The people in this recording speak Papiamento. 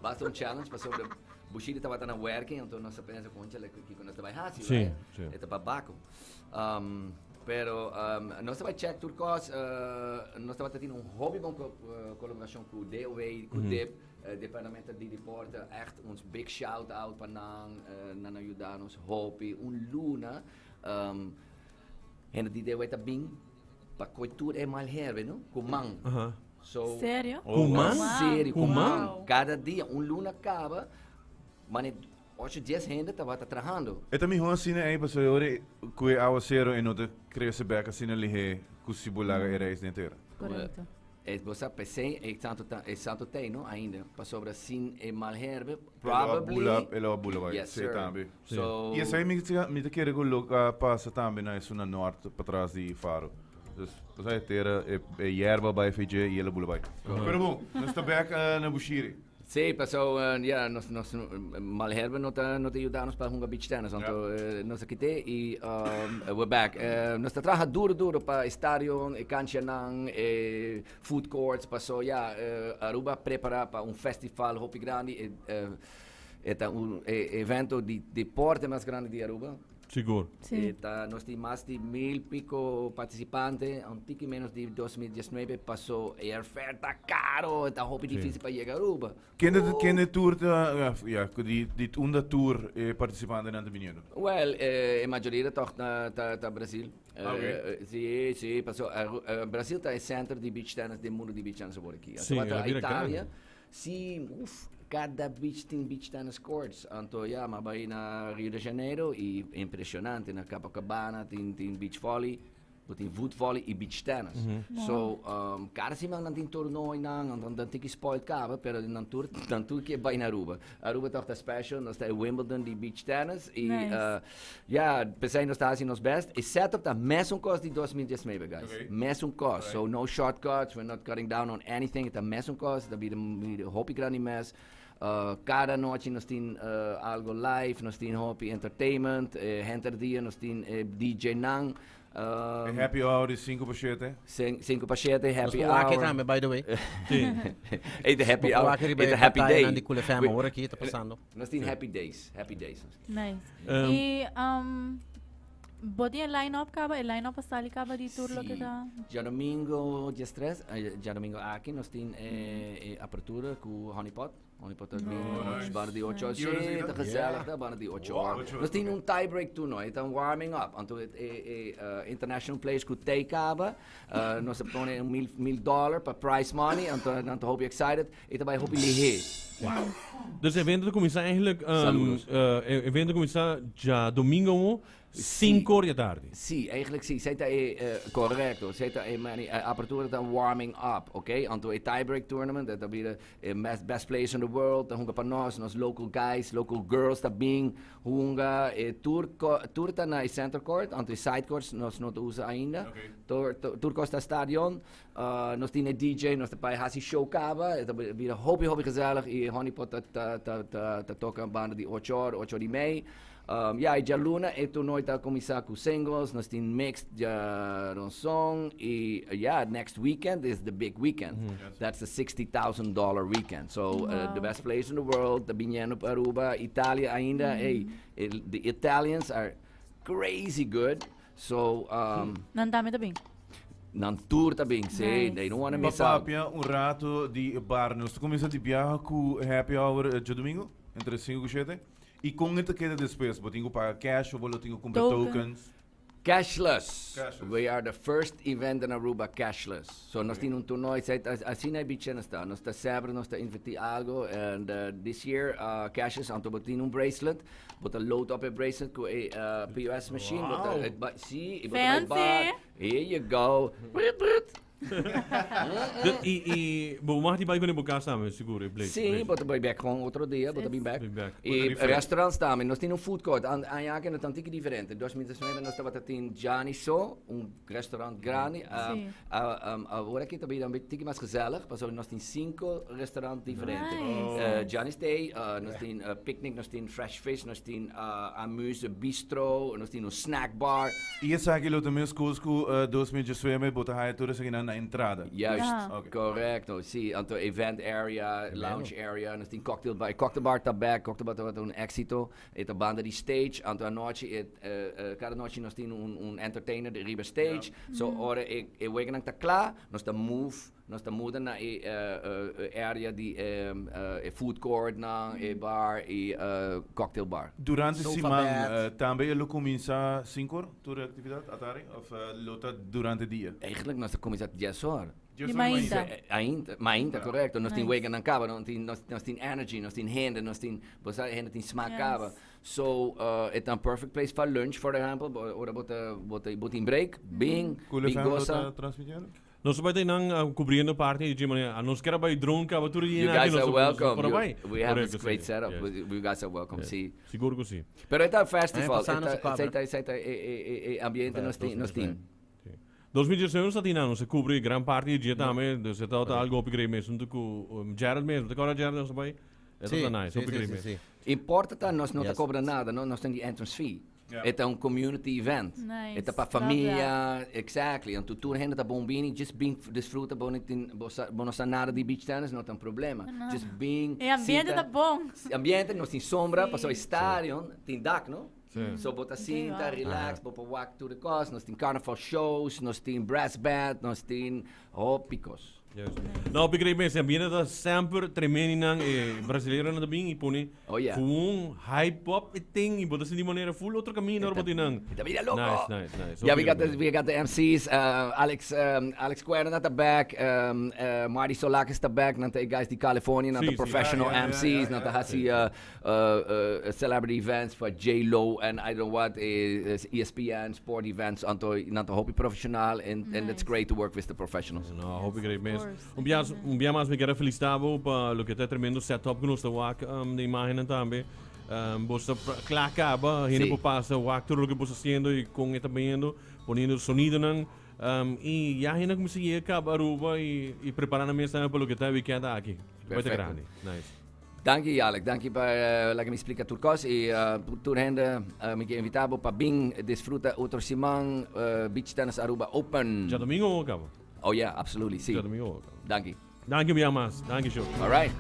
Basta un challenge pasobra Bushiri tabata na werking, anto nos a pensa conchale kiko nos ta bai hasi, Sí, right? sí. E ta pa Baco. Pero nos ta bai check tur cos, nos tabata tin un hopi bon colaboracion cu DOW, cu DIP, Departamento di Deporte, echt ons big shout out pa nan, nan a yuda nos hopi. Un luna, hende di DOW ta bin pa coy tur e mal herbe, no? Cu man. So, Serio? Cu man? Serio, Cu cu man? man. Cada dia, un luna caba, mane ocho, 10 hende tabata trahando. E ta mihó asina ei pasobra ora ku e awasero e no ta krese bek asina lihé ku si bo laga e reis den tera. Korekto. E bo sa p'esei e santo ta e santo t'ei no ainda pasobra sin e mal herbe probably E lo a bula e lo a bula bai Yes sí sir. tambe. So I esei mi mi ta kere ku lo a pasa tambe na esun na nort patras di Faro. Dus bo sa e tera e e yerba bai FG i el a bula bai. Pero bon nos ta bek na Bushiri. Sí, paso ja, nos, nos, Malherbe no ta, no ta yuda nos pa hunga beach tennis, anto nos a kite y we're back. Nos ta traha duro duro pa e stadion, e canchanan, e food courts, paso ja, Aruba prepara pa un festival hopi grandi, e, e ta un e evento di deporte mas grandi di Aruba. Sigur. Sí. E ta, nos tin mas di 1000 pico participante, un tiki menos di 2019, paso airfare ta caro, ta hopi difícil pa yega Aruba. Kende kende tur ta, ja, ku di di unda tur e participantenan ta biniendo? Well, e mayoria toch ta ta ta Brasil. Ah, oké. Sí, sí, paso Brasil ta e center di beach tennis den mundo di beach tennis awor aki. Sí, Anto el a bira Italia, grandi. Sí, uf, cada beach tin beach tennis courts. Anto ya, m'a bai na Rio de Janeiro y impresionante. Na Copacabana tin tin beach volley, bo tin voet volley y beach tennis. So, cada siman nan tin torneonan, anto nan tin ki spoil caba, pero nan tur nan tur ke bai na Aruba. Aruba toch ta special, nos ta e Wimbledon di beach tennis y Nice. ya, p'esei nos ta haci nos best. E setup ta mesun cos di 2019, guys. Okay. Mesun cos. So no shortcuts, we're not cutting down on anything. E ta mesun cos, ta bira bira hopi grandi mes. Cada nochi nos tin algo live, nos tin hopi entertainment, henter dia nos tin e DJ nan. E happy hour di 5 pa 7. 5 pa 7, happy Nos por wak hour. tambe, by the way. E ta happy Bo por hour, wak riba e ta e happy pantalla day. nan di Cool FM awor aki ta pasando. Nos tin happy days, happy days. Nice. Y bo tin e line-up caba? E line-up a sali caba di tur loke Sí. ta? Djadomingo 13, djadomingo aki nos tin e apertura cu Honey Pot. Honey Pot ta bin Nice. banda di 8 Ki ora Sí, esaki ta ta? gezellig ta banda di 8 Wow. or. Ocho Nos tin ok. un tie break tur no, e ta un warming up. Anto e e international players cu tei caba, nos a pone un mil dollar pa prize money, anto nan ta hopi excited. E ta bai hopi lihé. Dus evento ta kuminsá eigenlijk, Saludos. e evento ta kuminsá djadomingo awo, sinku or di atardi. Sí, eigenlijk sí. Zij ta e, correcto. Zij ta e mani, e apertura ta warming up, oké? Anto e tiebreak tournament, dat ta bira e best players in the world, ta hunga pa nos, nos local guys, local girls ta bin hunga. E tur tur ta na e center court, anto e side courts nos no ta usa ainda. Tur, tur kos ta stadion. Nos tin e DJ, nos ta bai hasi show kaba, e ta bira hopi hopi gezellig i Honey Pot ta ta ta ta ta toka banda di ocho or, ocho or i mei. Ya, i djaluna e toernooi ta kuminsá ku singles, nos tin mixed djaronson i ya, next weekend is the big weekend. That's the $60,000 weekend. So the best players in the world ta biniendo pa Aruba, Italia ainda, ey, the Italians are crazy good. So, Nan tambe ta bin? Nan tur ta bin, sí. Nice. They don't wanna miss Pa out. papia un rato di bar. Nos ta cuminsa di biaha cu happy hour djadomingo, entre 5 cu 7. Y con e ta keda despues? Bo tin cu paga cash o bo lo tin cu cumpra Token. tokens? Cashless. Cashless. We are the first event in Aruba cashless. So nos tin un toernooi, zij ta, asina e bichi nos ta. Nos ta sebra, nos ta inverti algo. And this year cashless, anto bo tin un bracelet. Bo ta load up e bracelet cu e POS machine. Bo ta, Wow. ba, sí, y bo ta bay Fancy. bar. Here you go. Brut, brut. I, i bo mag di bai con bo cas tambe, sigur, e blade. Sí, bo ta bay back gewoon otro dia, bo ta bin back. Bin back. Y refresh. restaurants tambe, nos tin un food court. An, aña aki no tan tiki diferente. 2019 nos tabata tin Gianni So, un restaurant grandi. Sí. Awor aki ta bira un tiki mas gezellig, pasobra nos tin cinco restaurant diferente. Nice. Gianni's Day, nos tin picnic, nos tin fresh fish, nos tin Amuse Bistro, nos tin un snack bar. I esaki lo ta mes kos ku 2019, bo ta haya tur esakinan. na entrada. Juist, Ah. Oké. Correcto. Si, anto event area, lounge area, nos tin cocktail bar. Cocktail bar ta back, cocktail bar ta un exito. E ta banda di stage, anto anochi, cada anochi nos tin un entertainer di riba stage. So ora e weganan ta kla, nos ta move, nos ta muda na e area di e food court nan, e bar y cocktail bar. Durante Sofa siman bed. Tambe lo cuminsa 5 or tur e actividad atari of lo ta durante dia? Eigenlijk nos ta cuminsa 10 or. Di mainta. Ainda, mainta, correcto. Nos tin Nice. weganan caba, nos tin energy, nos tin hende, nos tin, bo sa, hende tin smaak caba. So, e ta un perfect place pa lunch, for example, ora bo tin break, bin, Cool bin FM lo goza. ta transmitiendo? Nos ta bay nan cubriendo parti di manera. A nos kier bay drone caba tur You guys are welcome. Por bay. We have this Correcto, great si. setup. Yes. You guys are welcome. Yes. Si. Sigur cu si. Pero e ta festival, Aña pasa nos a cobra. e ta e ambiente nos tin. 2019 nos tin nos a cubri gran parti di dia tambe, dus e ta algo hopi great mes, hunto cu Gerald mes, bo ta corda Gerald nos a bay? E ta nice, hopi great mes. Si. Importa ta nos no ta cobra nada, no, nos tin di entrance fee. E ta un community event. Nice. E ta pa Love famia, exactly. Anto tur hende ta bon bini, just bin disfruta, bo no tin, bo sa, bo no sa nada di beach tennis, no ta un problema. Just bin, E ambiente sinta. ta bon. Ambiente, nos tin sombra, paso e stadion tin dak, no? Si. So bo ta sinta, relax, bo por wak tur e cos, nos tin carnival shows, nos tin brass band, nos tin hopi cos. Juist. No, begreep mes, ambiente ta semper tremendo nan, e brasileironan ta bin y pone Oh, yeah. un hype up e ting y bo ta sinti manera full otro camino ora bo tin nan. Ta bira loco. Nice, nice, nice. Yeah, we Hopi got the, great. we got the MCs, Alex Cuerna ta back, Marty Solakis ta back, nan ta e guys di California, nan ta professional MCs, nan ta hasi celebrity events pa J-Lo and I don't know what, ESPN, sport events, anto nan ta hopi professional and it's great to work with the professionals. No, hopi great mes. course. Un bia mas mi kier a felicita bo pa loke ta tremendo setup cu nos ta wak den imagennan tambe. Bo ta cla caba, hende por pasa wak tur loke bo ta haciendo y con e ta bayendo, poniendo sonidonan. Y ya hende a cuminsa yega caba Aruba y prepara nan mes tambe pa loke ta e weekend aki. Bai ta Perfecto. grandi. Nice. Danki Alec, danki pa laga mi splica tur cos y tur hende mi ke invita bo pa bin disfruta otro siman Beach Tennis Aruba Open. Djadomingo caba. Oh yeah, absolutely, si. Djadomingo caba. Danki. Danki un bia mas. Danki Sho. All right.